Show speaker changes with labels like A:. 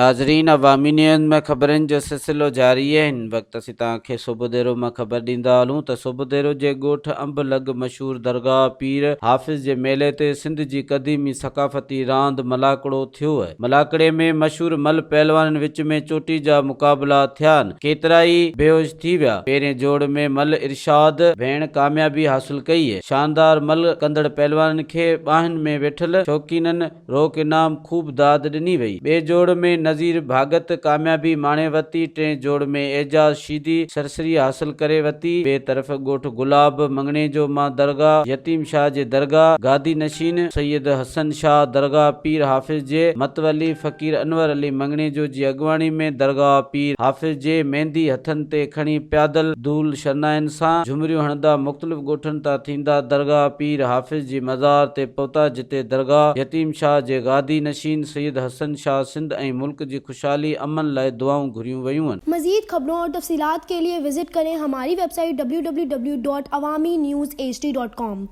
A: ناظرين عوامي نيوز ۾ خبرن جو سلسلو جاري آهي هن وقت اسين توهان کي سوڀوديرو مان خبر ڏيندا هلون ته سوڀوديرو جي ڳوٺ انب لڳ مشهور درگاهه پير حافظ جي ميلي تي سنڌ جي قديمي ثقافتي راند ملاکڙو ٿيو آهي ملاکڙي ۾ مشهور مل پهلوانن وچ ۾ چوٽي جا مقابلا ٿيا آهن ڪيترائي بيهوش ٿي ويا پهرين جوڙ ۾ مل ارشاد ڀيڻ ڪاميابي حاصل ڪئي شاندار مل ڪندڙ پهلوانن کي ٻانهن ۾ ويٺل شوقينن روڪ انعام خوب داد ڏني وئي. ٻئي جوڙ ۾ نذير ڀاڳت ڪاميابي ماڻي ورتي، ٽئين جوڙ ۾ اعجاز شيدي سرسري حاصل ڪري ورتي. ٻئي طرف ڳوٺ گلاب مڱڻيجو مان درگاهه يتيم شاهه جي درگاهه گادي نشين سيد حسن شاهه درگاهه پير حافظ جي متولي فقير انور علي مڱڻيجو جي اڳواڻي ۾ درگاهه پير حافظ جي ميندي هٿن تي کڻي پيادل دهل شرنائين سان جهمريون هڻندا مختلف ڳوٺن تان ٿيندا درگاهه پير حافظ جي مزار تي پهتا جتي درگاهه يتيم شاهه جي گادي نشين سيد حسن شاهه سنڌ ۽ ملڪ جي خوشحالي امن لاء دعائون گهريون ويون.
B: مزيد خبرون اور تفصيلات کے لئے وزٽ ڪرين ھماري web site www.awamiNewsHD.com.